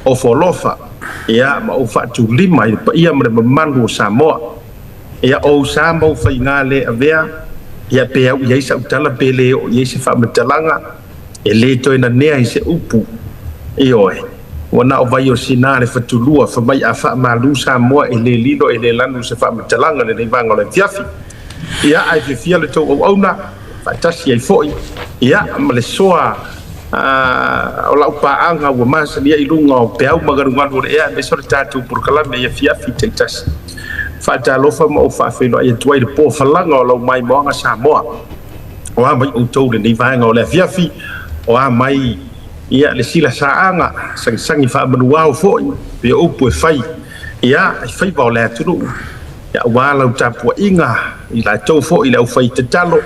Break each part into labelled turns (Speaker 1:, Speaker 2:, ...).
Speaker 1: Ofo alofa, ia, ma ou faatulima i le paia ma le mamalu o Samoa. Ia, o ou sa ma ou faiga le avea, ia, pe au i ai sau tala pe le oo i ai se faamatalaga, e le toe nanea i se upu. Ioe, ua na o vai o Sina le fatulua, fai mai a faamalu Samoa e le lilo e le lanu se faamatalaga lenei vaega o le afiafi. Ia, ae fiafia le tou auauna, faatasi ai foi, ia, ma le soa o lau paaga ua masani ai i luga o peau ma galugalu o le ea, aemaise o le tatou polokalame i afiafi taitasi. Faatalofa ma ou faafeiloai atu ai i le po falaga o lau maimoaga Samoa. O a mai outou i lenei vaega o le afiafi, o a mai ia le silasaaga, sagisagi faamanuao foi, pei o upu e fai ia i faiva o le atunuu, ia aua lau tapuaiga i latou foi i le aufai tatalo,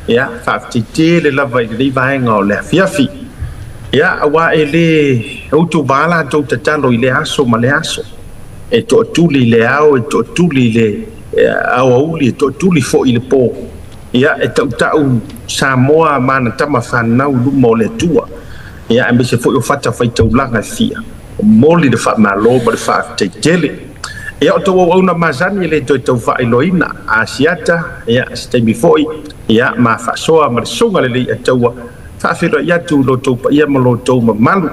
Speaker 1: ia faafetai tele lava i lenei vaega o le afiafi. Ia aua e le utuva latou tatalo i lea aso ma lea aso, e toatuli i le ao, e toatuli i le aoauli, e toatuli foi i le po. Ia, e tautau Samoa ma ana tama fanau i luma o le Atua, ia, aemaise foi o fatafaitaulaga e fia. Momoli le faamalo ma le faafetai tele. Ia, o tou auauna masani e le toe tau faailoaina, Asiata, ia, se taimi foi, ia, ma faasoa ma le susuga lelei a Taua, faafeiloai atu i lo outou paia ma lo outou mamalu.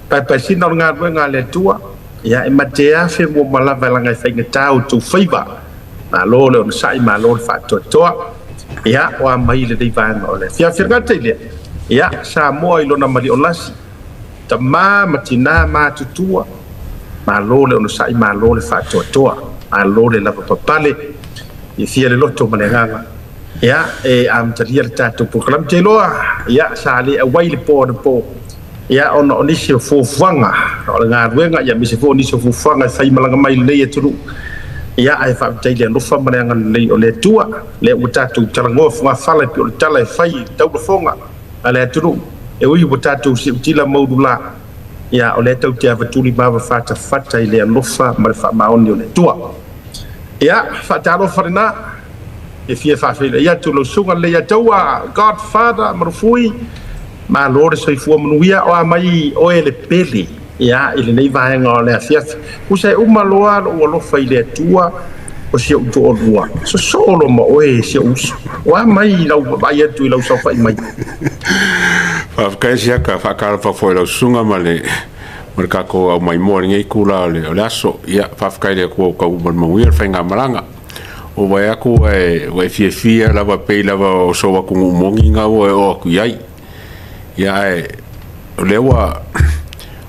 Speaker 1: Paepaesina o le galuega a le Atua, ia, e mateafe muamalava leaga e faigata outou faiva. Malo le onosai, malo le faatoatoa. Ia, o a mai lenei vaega o le afiafi. E le gata i lea, ia, Samoa i lona maliolasi, tama ma tina matutua, malo le onosai, malo le faatoatoa, malo le lavapapale, fiafia le loto ma le agaga. Ia, e amatalia le tatou polokalame. Ou te iloa, ia, sa le auai le po anapo, ia, ona o nisi o fuafuaga o le galuega, ia, aemaise foi o nisi o fuafuaga e faimalaga mai i lenei atunuu. Ia, ae faafetai i le alofa ma le agalelei o le Atua, lea ua tatou talanoa fogafala e pei o le tala e fai i taulafoga a le atunuu, e ui ua tatou siutila maulula, ia, o lea tatou te avatuli ma avafatafata i le alofa ma le faamaoni o le Atua. Ia, faatalofa lena. E fia faafeiloai atu lau susuga Leiataua, Godfather Marufui, malo le soifua manuia, o a mai oe le pele, ia, i lenei vaega o le afiafi. Tusa e uma loa lou alofa i le Atua o si ou toalua, sosoo loa ma oe e si ou uso. O a mai i lau vaai atu i lau saofai mai?
Speaker 2: Faafetai Siaka, faatalofa foi i lau susuga ma le ma le tatou aumaimoa i lenei itula o le aso. Ia, faafetai i le Atua ua tau uma le manuia le faigamalaga. Ua vaai atu ua e fiafia lava pei lava o sou atunuu moni na ua e oo atu i ai. Ia ae o lea ua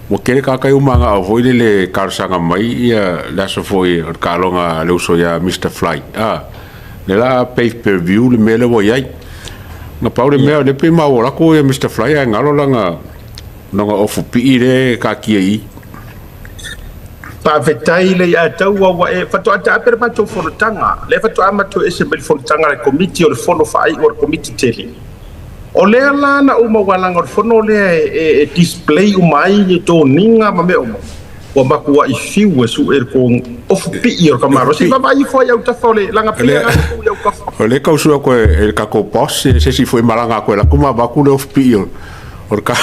Speaker 2: ua tele tagata ia ua manao foi lele talosaga mai ia le aso foi o le taaloga a le uso ia Mister Fly. A, lea la pay per view le mea lea ua i ai. Na pau le mea o lea pei maua atu ia Mister Fly ae galo lana lona ofu pii lea e taatia i i.
Speaker 1: Faafetai le ia taua ua e faatoa taape le matou fonotaga, lea faatoa matou ese mai le fonotaga a le Komiti o le Fono Faaiu a le Komiti tele. O lea la na uma aua leaga o le fono lea e display uma ai toniga ma mea uma, ua matuai fiu e sue le ofu pii o le tamaloa. Se i vaavaai ifo ai autafa o le laga pea lena tou i autafa.
Speaker 2: O lea e tau sue atu e le tatou boss se isi foi e malaga atu e alu atu ma avatu le ofu pii o le ka.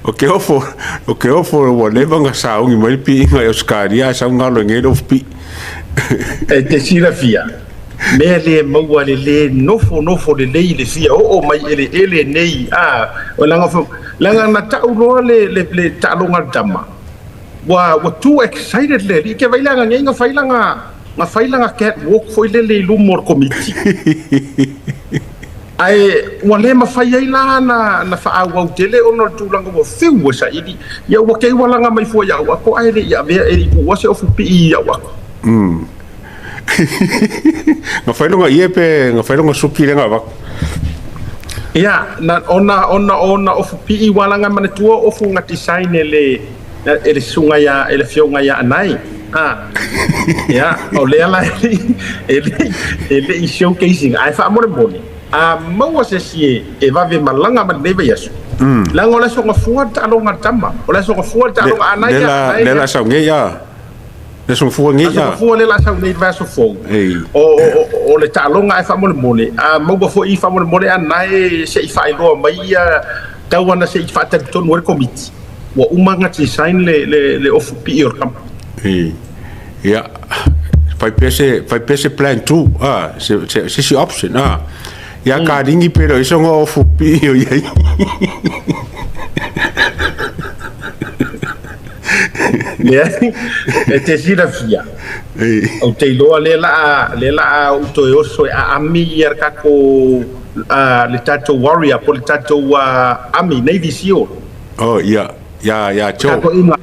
Speaker 2: O ke ofo, o ke ofo ua leva ona sauni mai le piiga i Ausetalia ae sau galo i nei le ofu pii.
Speaker 1: E te silafia, mea le maua le le nofonofo lelei i le fia oo mai eleele nei, a, leaga, leaga na tau loa le, le, le taaloga a le tama, ua, ua too excited le alii, ke vai leaga nei na fai lana, na fai lana cat walk foi lele i luma o le komiti. Ae ua le mafai ai la na faaauau tele ona o le tulaga ua fiu ua saili, ia ua kei ua laga mai fua i au ako ae le i avea e le i tuua se ofu pii i au ako.
Speaker 2: Na fai lona ie pe na fai lona suki lea na avatu?
Speaker 1: Ia, na, ona, ona, ona ofu pii ua laga manatua ofu na design e le, e le susuga ia, e le afioga ia Anae. A, ia, o lea la e le, e le i showcasing, ae faamolemole, a maua se isi e, e vave malaga ma lenei vaiaso, leaga o le aso gafua le taaloga a le tama, o le aso gafua le taaloga a Anae
Speaker 2: ia, Anae
Speaker 1: ia.
Speaker 2: Lea la sau nei, a. Le aso gafua nei.
Speaker 1: Aso gafua lea o le a sau nei i le vaiaso fou. O le taaloga ae faamolemole, a maua foi faamolemole a na e se i faailoa mai ia tau ana se i faatalitonu ai le Komiti, ua uma ona design le ofu pii o le kama.
Speaker 2: Ia, fai pea se, fai pea se plan 2, a, se isi option, a. Ia kaligi pe le o i ai sona ofu pii o i ai.
Speaker 1: Leai, e te silafia, ou te iloa lea la a, lea la a ou toe oso e aami ia le tatou, le tatou warrior po o le tatou army, Navy Seal.
Speaker 2: Oh, ia, ia, ia Joe.
Speaker 1: Tatou inga,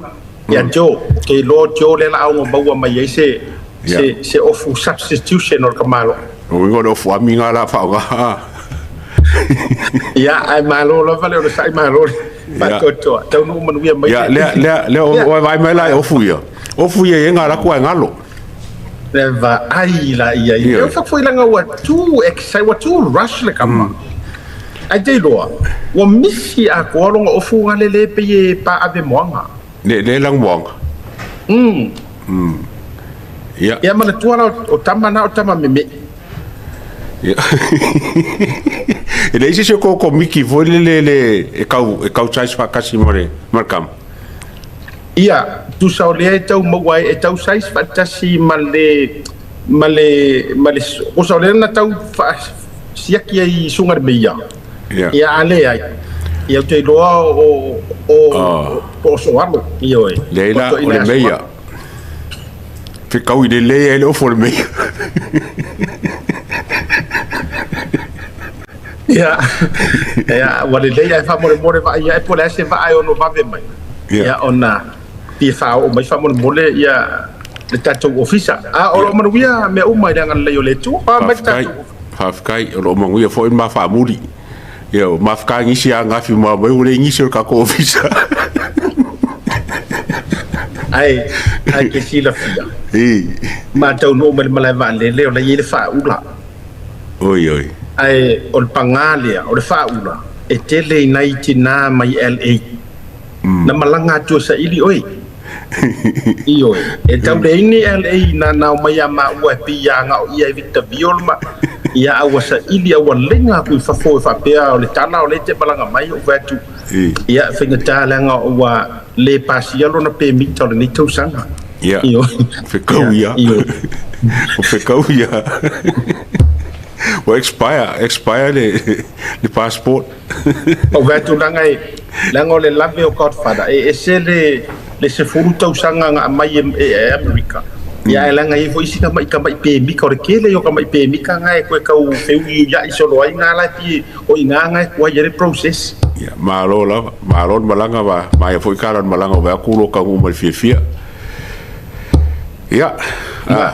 Speaker 1: ia Joe. Ou te iloa o Joe lea la a ono maua mai ai se, se, se ofu substitution o le tamaloa.
Speaker 2: O uiga o le ofu ami nga la faaaoga.
Speaker 1: Ia, ae malo lava le onosai, malo le faatoatoa. Taunuu manuia mai.
Speaker 2: Ia, lea, lea, lea, o vaai mai la e ofu ia. Ofu ia e ngā laku ai ngalo.
Speaker 1: Le vaai la ia. Ia fa foi langa ua too excited, ua too rush le kama. Ai te iloa, ua misi a koa longa ofu nga le le pe e pa ave moanga.
Speaker 2: Le le lang moanga. Ia.
Speaker 1: Ia manatua la o tama na o tama meme.
Speaker 2: Ia. E leai se isi o komiki foi lele le e kau e kau size faatasi ma le ma le kama.
Speaker 1: Ia, tusa o lea e tau maua ai e tau size faatasi ma le ma le ma le tusa o lea na tau siaki ai i suga le meia.
Speaker 2: Ia.
Speaker 1: Ia a leai. Ia ou te iloa o o po o soalo. Ioe.
Speaker 2: Leai la o le meia. Fekau i lelei ai le ofo o le meia.
Speaker 1: Ia, ia, ua lelei ae faamolemole vaai ae po o le a se vaa e ono vave mai. Ia, ona fia faaoo mai faamolemole ia le tatou ofisa. A o lo o manuia mea uma i le agalelei o le Atua. Faa mai le
Speaker 2: Faafetai,
Speaker 1: tatou ofisa.
Speaker 2: faafetai, o lo o manuia foi le ma faamuli. Ia, ua mafutaga nisi a gafi ma mai ua leai nisi o le tatou ofisa.
Speaker 1: Ae, ae ke silafia.
Speaker 2: I.
Speaker 1: Ma taunuu mai le malae vaalele o la e i ai le faaula.
Speaker 2: Oi, oi.
Speaker 1: Ae o le pagā lea, o le faaula, e tele i nai tinā mai LA. Na malaga atu e saili oe. Ioe, e tau leai ni LA na nao mai ia maua e pei ia gao ia e Victor Viol ma ia a ua saili a ua lega atu i fafo e faapea o le tala o lea e te malaga mai ou fai atu ia faigata leaga ua le pasia lona pemita o lenei tausaga.
Speaker 2: Ia,
Speaker 1: Ioe.
Speaker 2: fekau ia.
Speaker 1: Ioe.
Speaker 2: O fekau ia. Ua expire, expire le, le passport.
Speaker 1: Ou fai atu leaga e, leaga o le lave o Godfather, e ese le, le 10 tausaga na aumai e, e, e Amerika. Ia ae leaga e i ai foi isi tamai tamai pemika, o le tele ia o tamai pemika na e toe tau feuiuiai solo ai na la e pei o i ina na e tuai ai le process.
Speaker 2: Ia, malo lava, malo le malaga ma maea foi tala o le malaga o vae atu lo taunuu mai le fiafia. Ia,
Speaker 1: a.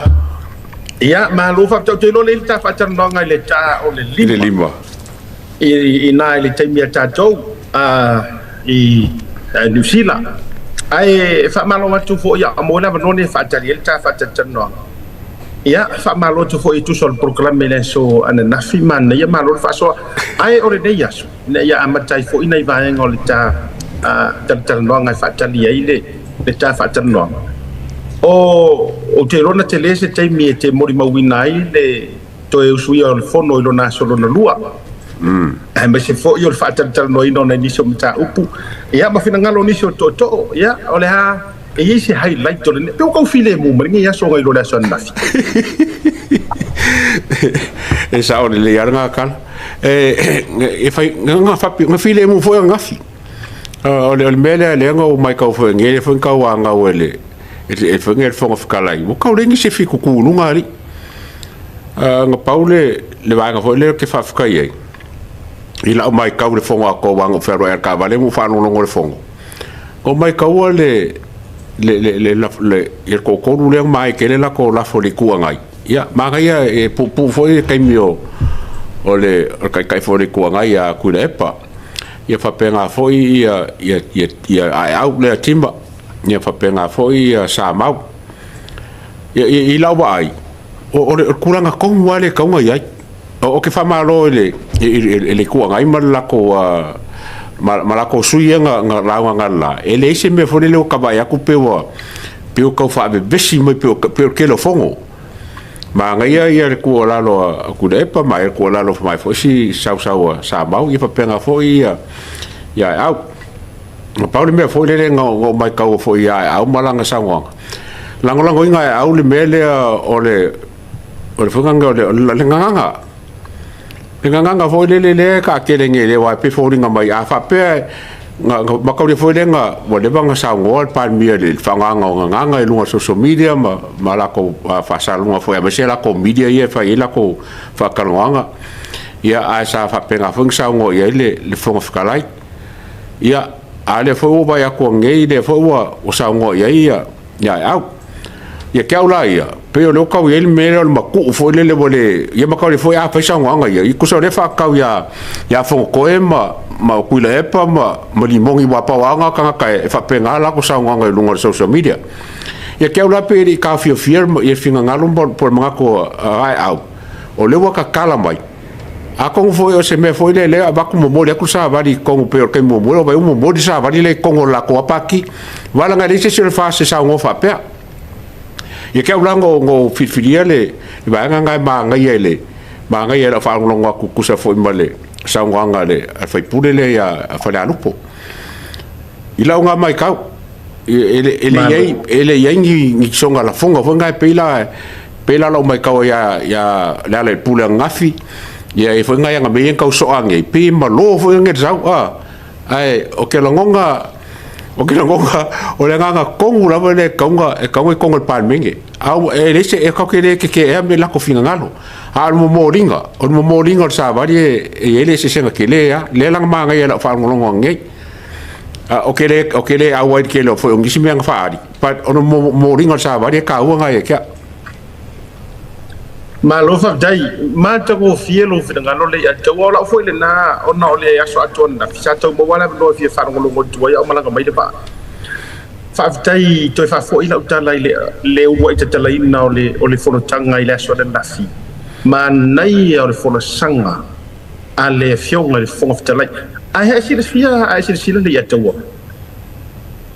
Speaker 1: Ia, malo faafetai. Ou te iloa lea i le ta faatalanoaga i le ta o le
Speaker 2: 5. I le 5.
Speaker 1: I ina i le taimi a tatou i Niu Sila. Ae faamalo atu foi ia mo le avanoa lenei e faatali ai le ta faatalatalanoaga. Ia, faamalo atu foi e tusa o le polokalame i le aso ananafi, manaia, malo le faasoa. Ae o lenei aso, ina ia amata ai foi nai vaega o le ta talatalanoaga e faatali ai le ta faatalanoaga. O, ou te iloa na tele se taimi e te molimauina ai le toe usuia o le Fono i lona aso lona lua, aemaise foi o le faatalatalanoaina o nai nisi o mataupu, ia, ma finagalo o nisi o tootoo. Ia, o le a e i ai se highlight o lenei, pe ua tau filemu mai lenei aso nai lo le aso ananafi.
Speaker 2: E sao lelei lava lena tala. E fai, na filemu foi ananafi. O le mea lea lea na ou matau foi nei, lea foi na tauanau e le e foi le Fofoga Fetalai, ua tau leai nisi e fitutu i luga alii. Na pau le vaega foi lea ou te faafetai ai, i lau matau i le fono atoa aua na ou fealuai lava i le taavale ma ou faalogologo i le fono, na ou maitaua le toatolu lea na maea tele latou lafo i le Itu Agai, ia manaia e puupuu foi le taimi o le Taitai foi o le Itu Agai ia Tuilaepa, ia faapena foi ia Aeau lea Tima. Ia faapena foi ia Samau. Ia, i lau vaai, o le tulaga tonu lava lea e tatau ona i ai. Ou te faamalo i le, i le Itu Agai ma le latou, ma latou sui ia na lauga analeila, e leai se mea foi lele ua ta vaai atu pe ua, Pei o tau faavevesi mai pei o pei o le tele o fono. Manaia ia le tuualalo a Tuilaepa ma le tuualalo mai foi si sausau a Samau ia faapena foi ia ia Aeau. Na pau le mea foi lele na ou matau foi ia Aeau ma lana saunoaga, lagolagoina e Aeau le mea lea o le o le foi lea o le gagana. Le gagana foi lele lea e taatele nei lea aua e pei e foliga mai a faapea na mataulia foi lea na ua leva ona saunoa le Palemia i le faaaogaina o gagana i luga o social media ma latou faasalalauga foi aemaise latou media ia e fai ai latou faatalanoaga. Ia ae sa faapena foi ona saunoa i ai le Fofoga Fetalai. Ia, a o lea foi ua vaai atu nei, lea foi ua saunoa i ai ia Aeau. Ia te au la ia, pei o lea ua tau i ai le mea lea o le matuu foi lele ua le... Ia ma tau le foi a fai saunoaga ia, ia tusa o lea e faatatau ia Fonotoe ma Tuilaepa ma Limoni aua pau lava na o tagata e faapena latou saunoaga i luga o le social media. Ia te au la pei e le i taofiofia ia finagalo po o le manatu a Aeau, o lea ua tatala mai. Atonu foi o se mea foi lea lea avatu momoli atu le savali i totonu pei o le taimi muamua lea ua momoli le savali lea i totonu o le latou lava pati. Vala e leai se isi o le FAST e saunoa faapea. Ia te au la na ou filifilia le vaega lena e manaia i le manaia i lau faalogologo atu tusa foi ma le saunoaga a le sui usufono lea ia Falealupo. I lau na matau, e le i ai ni soga lafoga foi na e pei la pei la lau matau ia ia Lealailepule ananafi, ia e foi nai ana mea ia na tau soa nei, pei e malo foi nai sau, ae o ke lagona, o ke lagona, o le agaga tonu lava lea e tatau e tatau ona i totonu o le Palemene. A e leai se, e tatou te le teteea me latou finagalo. A o le momoliga, o le momoliga o le savali e i ai le eseesega tele lava. Lea la na manaia i lau faalogologo ananei. Ou te le, ou te le auai i le tele o foi o nisi mea na faaali, but o le momoliga o le savali e taua lena ia te au.
Speaker 1: Malo faafetai. Matagofie lou finagalo le ia te au. O lau foi lena ona o le aso atoa ananafi sa tau maua le avanoa e fia faalogologo atu ai a o malaga mai le vaa. Faafetai toe faafoi lau tala i le uluai tatalaina o le fonotaga i le aso ananafi. Manaia o le folasaga a le Afioga i le Fofoga Fetalai. Ae a e silafia, a e silasila le ia taua,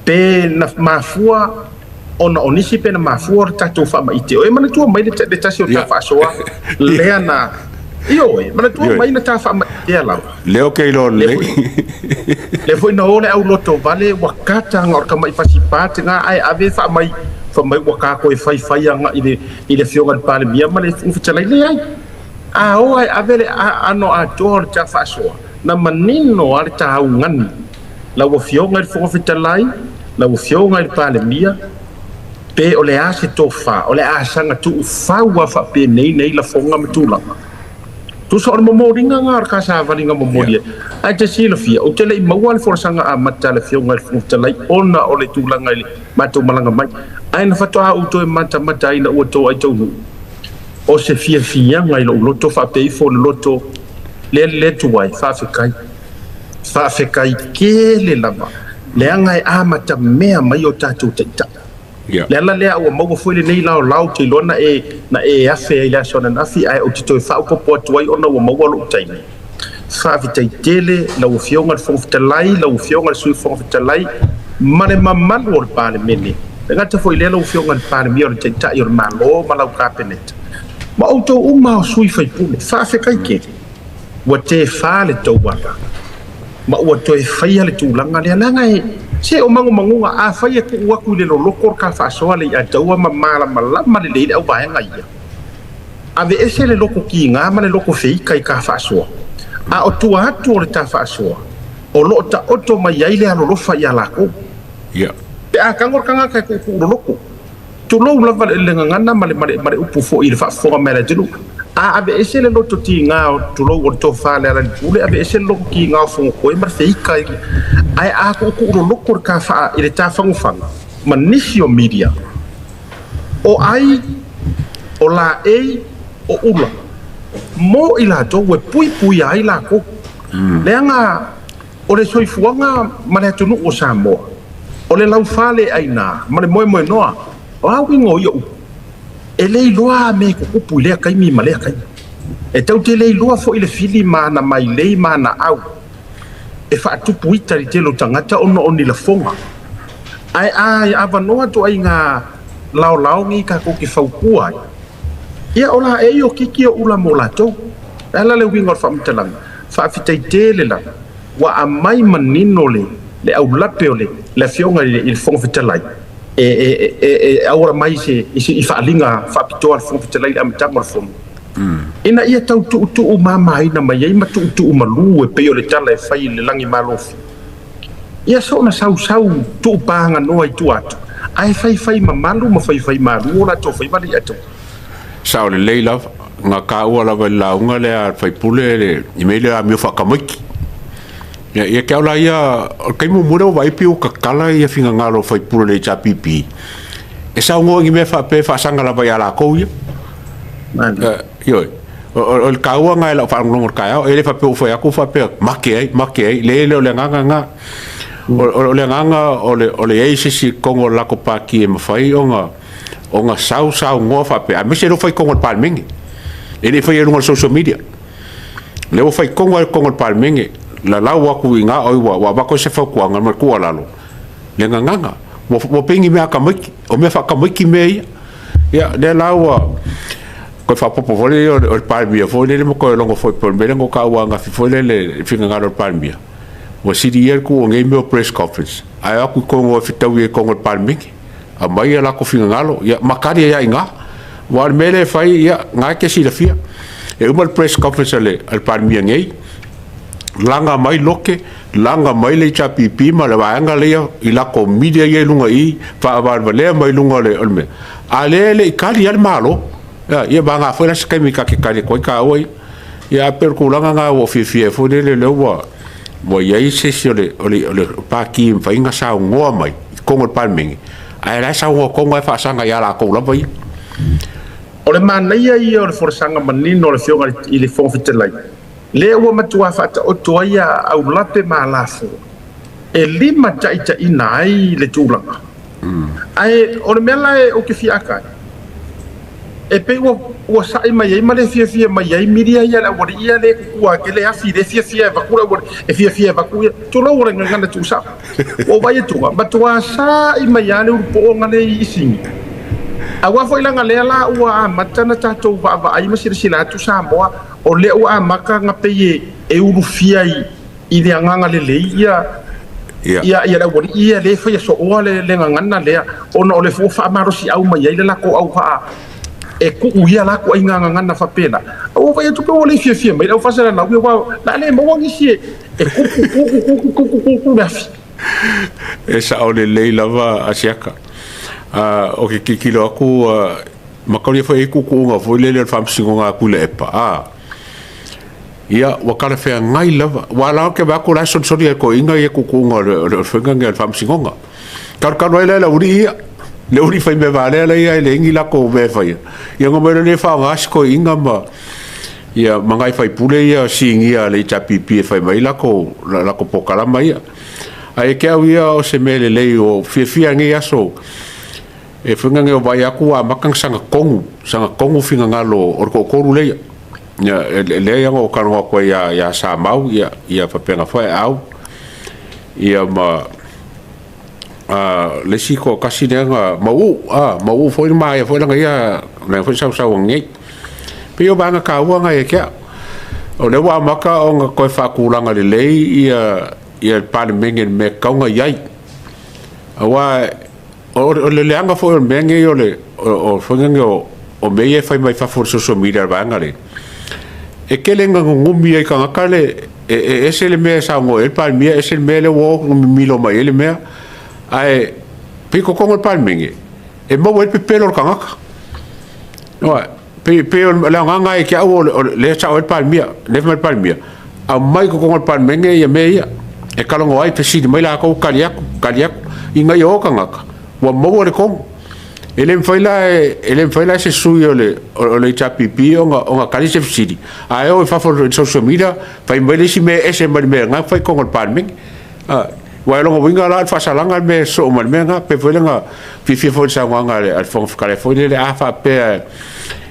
Speaker 1: pe na mafua ona o nisi pe na mafua o le tatou faamaite. O e manatua mai le tasi o ta faasoa lea na... Ioe, manatua mai na ta faamaitea lava.
Speaker 2: Lea ou te iloa lelei.
Speaker 1: Lea foi na o le auloto vale ua kata nga o le tama'i fasipa tega ae ave faamai fai mai ua kako e faifai agai i le Afioga i le Palemia ma le Fofoga Fetalai. Leai. A o ae ave le aano atoa o le ta faasoa, na manino a le ta augani, lau Afioga i le Fofoga Fetalai, lau Afioga i le Palemia, pe o le a se tofa, o le a saga tuufau a faapenei nei lafoga ma tulaga. Tusa o le momoliga na o le kasavaliga momoli ai. Ae te silafia, ou te le i maua le folasaga amata a le Afioga i le Fofoga Fetalai ona o le tulaga i le matou malaga mai, ae na faatoa ou toe matamata ai ina ua toai taunuu. O se fiafiaga i lou loto faapea ifo le loto lea le tuai, faafetai. Faafetai tele lava, leaga e amatamea mai o tatou taitai. Le ala lea ua maua foi lenei laolao, ou te iloa na e, na e afe ai i le aso ananafi, ae ou te toe faaopoopo atu ai ona ua maua lou taimi. Faafetai tele lau Afioga i le Fofoga Fetalai, lau Afioga i le Sui Fofoga Fetalai ma le mamalu o le Palemene. E le gata foi i lea lau Afioga i le Palemia o le Taitai o le Malo ma lau Kapeneta, ma outou uma o sui usufono. Faafetai tele. Ua tefa le tauala ma ua toe faia le tulaga lea, leaga e, se o magumaguga, afai e tuu atu i le loloto le ta faasoa le iataua ma malamalama lelei le auvaega ia, aveese le loto kiga ma le loto feika i ta faasoa, a o tua atu o le ta faasoa, o lo o taoto mai ai le alolofa ia lakou. Pe a tago le tagata e tuutuu loloto, tulou lava le gagana ma le upu foi i le faafofoga mai a le atunuu, a aveese le loto tiga o, tulou, o le tofa a Lealailepule, aveese le loto tiga o Fonotoe ma le feika, ae a tuutuu loloto i le ta fagufagu ma nisi o media, o ai, o laei, o ula, mo i latou e puipuia ai lakou. Leaga o le soifuaga ma le atunuu o Samoa, o le laufaleaina ma le moemoenoa, o a uiga o ia upu? E le iloa a mea e tutupu i lea taimi ma lea taimi. E tatou te le iloa foi le fili ma ana mailei ma ana au e faatupu ita i le tele o tagata ona o ni lafoga. Ae a avanoa ituaiga laolao nei tatou te fautua ai, ia o la e iokiki o ula mo latou. E ala le uiga o le faamatalaga, faafetai tele lava ua aumai manino le le aulape o le le Afioga i le Fofoga Fetalai e e e e auala mai se i se i faaaliga faapitoa a le Fofoga Fetalai i le amataga o le Fono, ina ia tau tuutuu mamaina mai ai ma tuutuu malu e pei o le tala e fai i le lagi malofi. Ia soona sausau tuupaganoa i tua atu, ae faifai mamalu ma faifai malu o latou faiva le iatau.
Speaker 2: Sao lelei lava, na taua lava i le lauga lea a le faipule le i mea lea amio faatamaiti. Ia, ia te au la ia, o le taimi muamua lea ua vaai pei ua tatala ia finagalo o faipule o le HRPP e saunoa i ni mea faapea e faasaga lava ia latou ia. Ioe. O le taua lena i lau faalogologo i le taeao, e le faapea ua fai atu faapea make ai, make ai, leai e le o le agaga lena. O le agaga o le i ai se isi i totonu o le latou pati e mafai ona sausaunoa faapea, aemaise lea ua fai i totonu o le Palemene. E le i faia i luga o le social media. O lea ua fai tonu lava i totonu o le Palemene, lalau atu i ina, oi ua avatu ai se fautuaga ma le tuualalo, le gagana. Ua pei ni mea a tamaiti, o mea faatamaiti mea ia. Ia, lea la ua toe faaopoopo foi lea o le Palemia foi lele ma toe logo foi pei o le mea lea na ou taua ananafi foi lele i le finagalo o le Palemia, ua sili ia le tuu o nei mea o press conference ae o atu i totonu e fetaui ai i totonu o le Palemene, aumai o latou finagalo, ia, ma tali ai lava i ina. Aua o le mea lea e fai, ia, na e te silafia, e uma le press conference a le Palemia nei, laga mai Lote, laga mai le HRPP ma le vaega lea i latou media ia i luga i i, faavalevalea mai luga o le mea, a o lea e le i tali lava le Malo. Ia vagana foi la se taimi ta te tali atu ai taua ia. Ia ae pei o le tulaga lena ua ou fiafia ai foi lele o lea ua i ai se isi o le Pati e mafai ona saunoa mai i totonu o le Palemene, ae o la e saunoa tonu lava e faasaga ia latou lava ia.
Speaker 1: O le manaia ia o le folasaga manino a le Afioga i le Fofoga Fetalai, lea ua matua faataoto ai a aulape ma alafua e limataitaiina ai le tulaga. Ae o le mea la ou te fia ata ai, e pei ua sa'i mai ai ma le fiafia mai ai milia ia le aualii ia le tutua ake le afi le fiafia e avatu le aualii e fiafia e avatu ia tulou o le gagana tuusa'o. Ua ou vaai atu, matua sa'i mai lava le ulupooga lea i Sini. Aua foi leaga lea la ua amata ona tatou vaavaai ma silasila atu Samoa o lea ua amata ona pei e ulufia i le agaga lelei ia ia ia le aualii ia lea e faia sooa le gagana lea ona o le ua faamalosiau mai ai le latou au faa e tuu ia latou aiga gagana faapena. Ua vaai atu pe ua le fiafia mai le au faasalalau aua o le a le maua nisi e tupu tupu tupu tupu tupu le afi.
Speaker 2: E sao lelei lava Asiata. O ke tilotilo atu mataulia foi e i ai tuutuuga foi lele o le Faamasinoga a Tuilaepa, a ia ua talafeagai lava. Aua o la ou te vaai atu o la e solisoli lava e toeaiina ia tuutuuga o le faiga lenei o le Faamasinoga. Talutalu ai la e le aualii ia, le aualii faimea valea la e leai ni latou mea e faia, ia ona omai loa lea e faaaoga si toeaina ma ia ma nai faipule ia sinia a le HRPP e fai mai latou polokalama ia. Ae ia te au ia o se mea lelei ua ou fiafia i lenei aso e faiga nei o vaai atu ua amata ona sagatonu, sagatonu finagalo o le toatolu lea. Ia, lea ia na ou talanoa atu ai ia Samau, ia faapena foi Aau, ia ma le isi toatasi lea na Mauu, Mauu foi na maea foi lana ia foi sausau nei. Pei o vaega taua na ia te au. O lea ua amata ona toe faatulaga lelei ia le Palemene i le mea e tatau ona i ai. Aua o le leaga foi o le mea nei o le faiga nei o mea ia e fai mai fafo o le social media le vaega lea, e tele ina nunumi ai tagata le, e ese le mea e saunoa i ai le Palemia, ese le mea lea ua o mimilo mai ai le mea. Ae pei o totonu o le Palemene, e maua ai le pepelo o le tagata. Pei o le agaga ia te au lea e sao ai le Palemia, lea e fai mai le Palemia, aumai i totonu o le Palemene ia mea ia e talanoa ai, fesili mai latou, tali atu, tali atu, ina ia o tagata ua maua le tonu. E le mafai la e le mafai la e se sui o le HRPP ona tali se fesili, ae o i fafo i le social media fai mai le isi mea e ese mai le mea na fai i totonu o le Palemene. Aua o lona uiga la o le faasalaga le mea e sosoo ma le mea lena. Pei foi lea na fiafia foi i le saunoaga a le Fofoga Fetalai foi lele, a faapea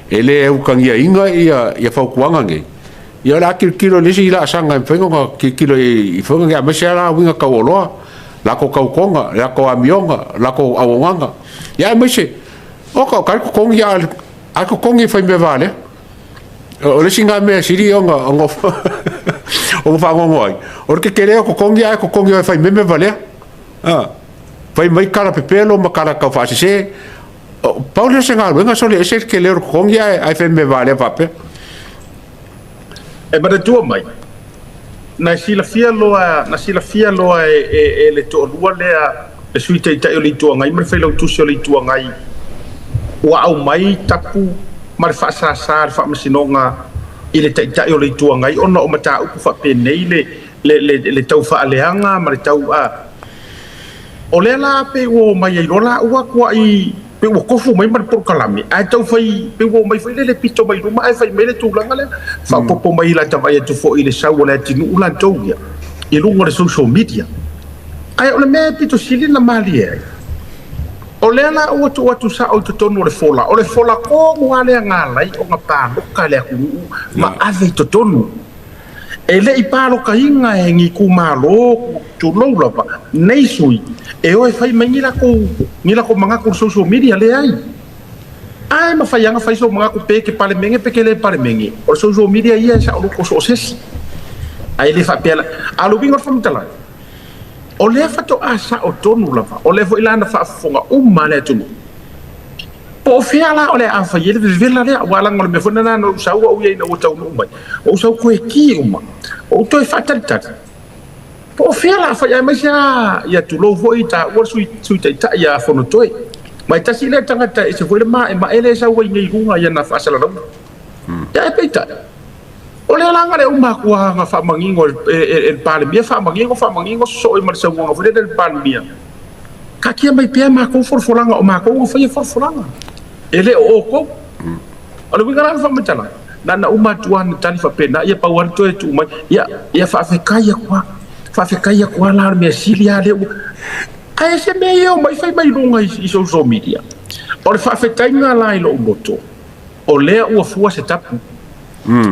Speaker 2: e le utagiaina ia fautuaga nei, ia o le a tilotilo i le isi laasaga e mafai ona tilotilo i faiga nei, aemaise lava la uiga taualoa. Lakou tautoga, lakou amioga, lakou auaunaga. Ia aemaise oka o kai totogi a ae totogi e faimea valea. O le isi lena mea e sili ona ona ona faanoanoa ai, o le tetele o totogi ae totogi e faimeme valea. A fai mai tala pepelo ma tala taufaasese. Pau lea o se galuega sole ese le tele o le totogi ae ae faimea valea faapea.
Speaker 1: E manatua mai, na silafia loa, na silafia loa e, e, e le toalua lea, le Sui Taitai o le Itu Agai ma le Failautusi o le Itu Agai, ua aumai tapu ma le faasasa a le Faamasinoga i le Taitai o le Itu Agai ona o mataupu faapenei le, le, le, le tau faaleaga ma le tau a. O lea la pei ua omai ai loa laua tuai pei ua tofu mai ma le polokalame ae tau fai pei ua omai foi lele pito mai luma ae fai mai le tulaga lea faaopoopo mai la ta vaai atu foi i le sau o le atunuu latou ia i luga o le social media. Ae o le mea e pito sili ona malie ai, o lea la ua tuu atu sao i totonu o le fola, o le fola tonu lava lea na ala ai ona paloka le atunuu ma ave i totonu. E le i palokaina e ni itumalo, tulou lava, nei sui e o e fai mai ni latou, ni latou manatu i le social media, leai. Ae mafai lava ona fai sou manatu pe e te Palemene pe te le Palemene, o le social media ia e saoloto so o se isi. Ae le faapea la. A o le uiga o le faamatalaga, o lea faatoa sao tonu lava, o lea foi la na faafofoga uma lava le atunuu. Po o fea la o le a fai ai le vevela lea, aua leaga o le mea foi lena na ou sau au ia ina ua taunuu mai, ua ou sau toe ki uma, ua ou toe faatalitali. Po o fea la a fai, aemaise lava, ia tulou foi, taua le Sui, Sui Taitai ia Fonotoe. Ma e tasi lea tagata e ese foi le maemae lea e sau ai nei i luga i ana faasalalauga. Ia ae peitai, o lea la na le uma atu lava na faamanino e, e, e le Palemia, faamanino, faamanino, sosoo ai ma le saunoaga foi lea a le Palemia, Taatia mai pea matou folafolaga, o matou na faia folafolaga, e le o outou. O le uiga la o le faamatalaga, na ona uma atu lava na tali faapena, ia pau lava le toe tuu mai, ia, ia faafetai atu lava, faafetai atu lava la o le mea sili lava lea ua. Ae se mea ia omai fai mai luga i social media. O le faafetaiga la i lou loto, o lea ua fua se tapu.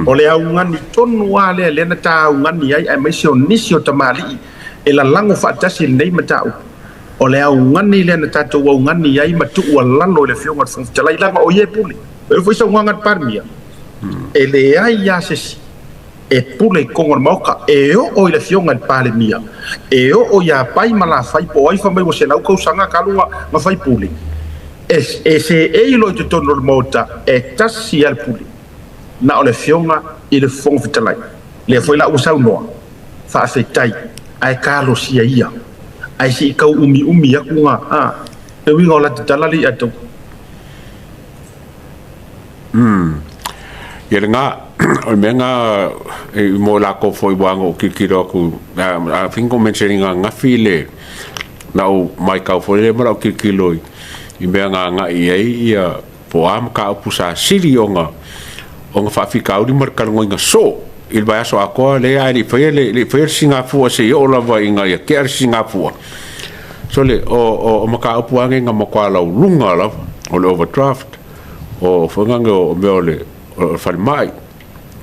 Speaker 1: O le augani tonu lava lea lea na ta augani ai aemaise o nisi o tamalii e lalago faatasi i lenei mataupu. O le augani lea na tatou augani ai ma tuualalo i le Afioga i le Fofoga Fetalai leaga o ia e pule. E oo foi i saunoaga a le Palemia, e leai lava se isi e pule i totonu o le Maota, e oo i le Afioga i le Palemia, e oo ia Pai ma Lafai po o ai fai mai ua 100 tausaga talu ona faipule, e seei loa i totonu o le Maota, e tasi lava le pule. Na o le Afioga i le Fofoga Fetalai. Lea foi la ua saunoa, faafetai, ae talosia ia, ae se i tau umiumi atu ga, a, le uiga o lata tala lea ia tou.
Speaker 2: Umm. Ia lena, o le mea lena e mo latou foi ua na ou tilotilo atu, a think o mention ina ananafi le, na ou matau foi lea ma lau tilotilo i mea na agai i ai ia po o a mataupu sa sili ona ona faafitauli ma le talanoaina soo i le vaiaso atoa lea ae le i faia le le i faia le sigafua se i oo lava ina ia tea le sigafua. Sole, o o o mataupu lava nei na matua lauluga lava, o le overdraft, o foi lea o mea o le o le falemai,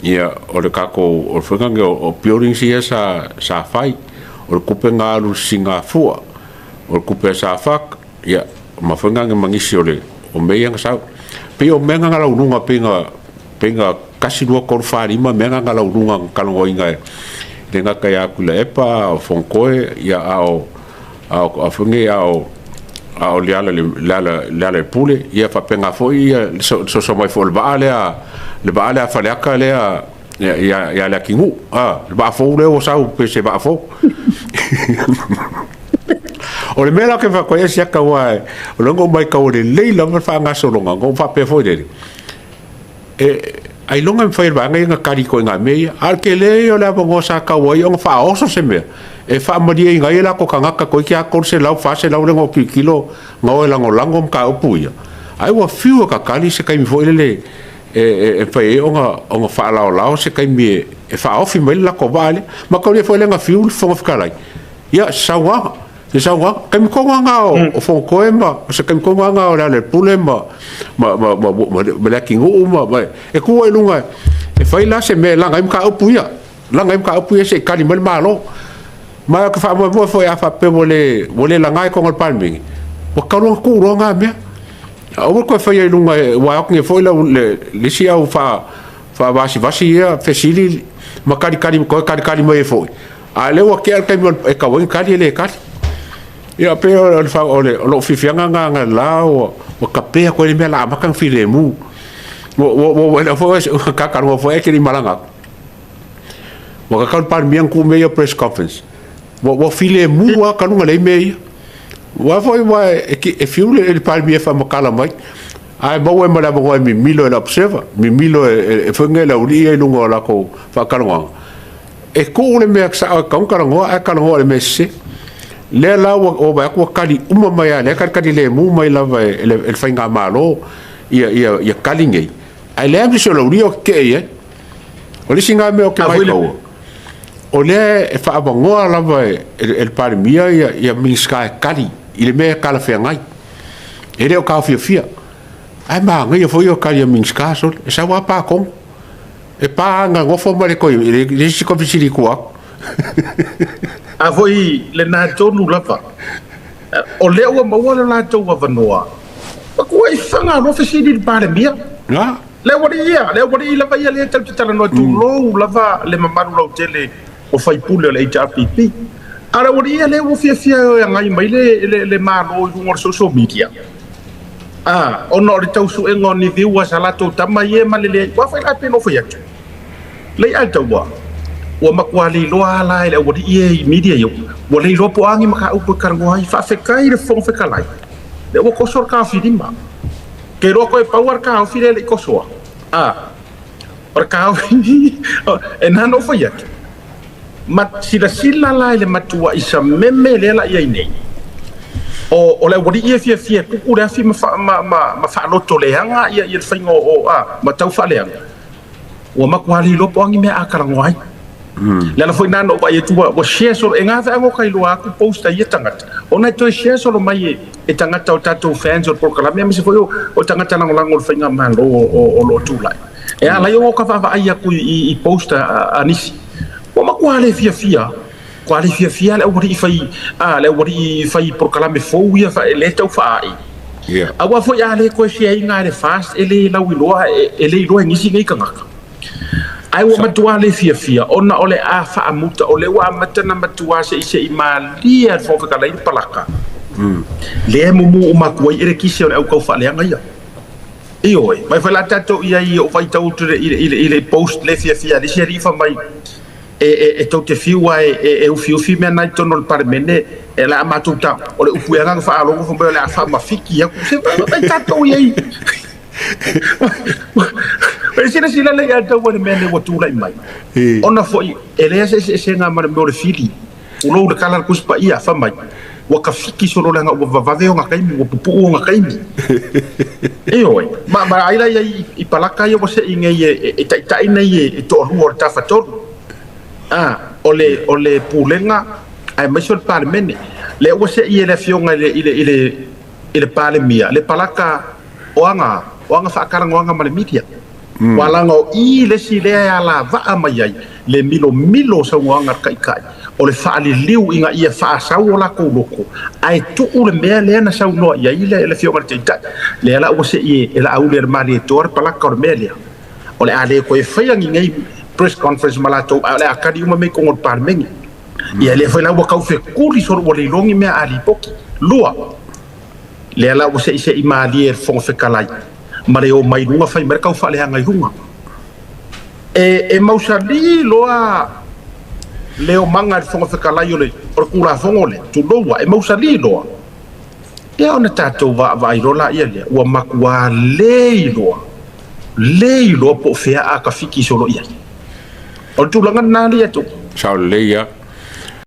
Speaker 2: ia o le tatou o le foi lea o buildings ia sa sa fai, o le tupe na alu i le sigafua, o le tupe a SAFAC, Ia, ma foi na ma nisi o le o mea ia na sau. Pei o mea na lauluga pei na pei na 1 2 3 4 5 mea na lauluga na talanoaina e le gata ia Tuilaepa o Fonotoe ia a o a o a foi nei a o a o Leala Leala Lealailepule ia faapena foi ia le soso mai foi o le vaa lea le vaa lea a Faleata lea ia ia Leatinuu a le vaa fou lea ua sau pe se vaa fou. O le mea la ou te fai atu ai e siaka aua o lea na ou matau lelei lava le faagasologa, na ou faapea foi lele, e ailoga e mafai e le vaega ia ona kali i ituaiga mea ia. A o le tele ia o le avanoa sa tau ai ona faaoso se mea e faamalieina ai o latou tagata toeitiiti lava 300, 400 lea na ou tilotilo na o e lagolago mataupu ia, ai ua fiu e kakali se taimi foi lele e mafai ai ona faalaolao se taimi e faaofi mai le latou vaa lea. Mataulia foi lea na fiu le Fofoga Fetalai, ia, se saunoaga, se saunoaga. Taimi tonu lava lena o Fonotoe ma, o se taimi tonu lava lena o Lealailepule ma, ma, ma, ma, ma, ma Leatinuu ma, ma, e tu ai i luga e fai la se mea e laga ai mataupu ia, laga ai mataupu ia se i tali mai le Malo. Ma ou te faamoemoe foi a faapea ua le ua le laga i totonu o le Palemene, ua tatau loa ona tuu loa na mea. Aua le toe faia i luga aua e o atu nei foi le isi au faavasivasi ia fesili ma talitali toe talitali mai ai foi, a o lea ua tea le taimi e tatau ai ona tali e le tali. Ia pei o le o lou fiafiaga lena analeila ua tape atu ai le mea o le a amata ona filemu. Ua ua foi talanoa foi ae e te le i malaga atu. Ua tatau i le Palemia ona tuu mea ia o press conference. Ua filemu lava talu ona leai mea ia. Aua foi aua e fiu le Palemia e faamatala mai, ae maua ai ma le avanoa e mimilo e le observer, mimilo e foi nei le aualii ia i luga o latou faatalanoaga. E tuu le mea sao e tatau ona talanoa ae talanoa i le mea sese. Lea la ua vaai atu ua tali uma mai lava, lea e talitali lemu mai lava e le faigamalo ia tali nei, ae leai lava nisi o le aualii o tetee i ai. O le isi lena mea ou te maitaua, o lea e faaavanoa lava e le Palemia ia Minisita e tali i le mea e talafeagai. E le o taofiofia. Ae manaia foi ia o tali a Minisita sole, e sau lava pa tonu. E pa lava nofo ma le toe, e leai se isi toe fesili i tua atu.
Speaker 1: A foi lena tonu lava, o lea ua maua lo latou avanoa, matuai faga loa fesili i le Palemia. Le aualii ia, le aualii lava ia lea tatou te talanoa, tulou lava le mamalu lautele o faipule o le HRPP. A o le aualii ia lea ua fiafia e agai mai le Malo i luga o le social media, a, ona o le tau suega o ni viewers a latou tama ia e malele ai. Ua fai la pei ona ou fai atu, lei a taua, ua matua le iloa lava la e le aualii ia i media ia, ua le iloa po o a ni mataupu e talanoa ai. Faafetai i le Fofoga Fetalai, lea ua toso le taofilima. Ke iloa koe pau lava le taofi lea e le i tosoa, a, o le taofi e na ona ou fai atu, ma silasila la i le matuai sameme lea la i ai nei, o le aualii e fiafia e kuku le afi ma faaloto leaga ia le faiga o, a, ma tau faaleaga, ua matua le iloa po o a ni mea a talanoa ai. Le ala foi lena na ou vaai atu ua share solo, e gafe lava ta iloa atu post a ia tagata, ona e toe share solo mai e tagata o tatou fans o le polokalame, aemaise foi o tagata lagolago o le faigamalo o lo o tulai. E ala ai ona ta vaavaai atu i post a nisi, ua matua le fiafia, matua le fiafia le aualii fai, a, le aualii fai polokalame fou ia lea e tau faaai. Aua foi a le toe share ina e le FAST, e le lauiloa, e le iloa e nisi nei tagata. Ae ua matua le fiafia ona o le a faamuta, o lea ua amata ona matua seisei malie lava le Fofoga Fetalai le palaka, lea e mumu uma atu ai elekise o le au tau faaleaga ia. Ioe, mai foi la tatou i ai i ou vaitau atu i le post le fiafia a le isi alii fai mai e tou te fiu lava e ufiufi mea na i totonu o le Palemene, e le a matou ta, o le upu e agaga faalogo fai mai o le a faamafiki atu. Se vaai tatou i ai. E silasila lelei ia te au le mea lenei ua tulai mai, ona foi e leai se eseesega ma le mea o le fili. Tulou le tala a le Tusi Paia, fai mai, ua tafiki solo leaga ua vavave ona taimi, ua pupuu ona taimi. Ioe, ma ai la ia i palaka ia ua sei nei e taitai nei e toalua o le Tafatolu, a, o le Pulega aemaise o le Palemene. Lea ua sei e le Afioga i le Palemia le palaka o aga, o aga faatalanoaga ma le media. Ua laga o i le isi lea e alavaa mai ai le milomilo o saunoaga a le Taitai, o le faaliliu ina ia faasau o latou loto, ae tuu le mea lea na saunoa i ai le Afioga i le Taitai. Lea la ua sei e Laauli a le Malietoa le palaka o le mea lea. O le a le toe faia ni nei press conference ma latou, ae o le a tali uma mea i totonu o le Palemene. Ia lea foi la ua tau fekuli solo ua le iloa ni mea a lipoti. Lua. Lea la ua seisei malie e le Fofoga Fetalai ma le omai i luga fai mai le tau faaleaga i luga. E mausali loa le omaga e le Fofoga Fetalai o le Tulafono lea, tulou a, e mausali loa. Ia ona tatou vaavaai loa laia lea, ua matua le iloa, le iloa po o fea a tafiki solo i ai. O le tulaga lena alii atu.
Speaker 2: Sao lelei lava.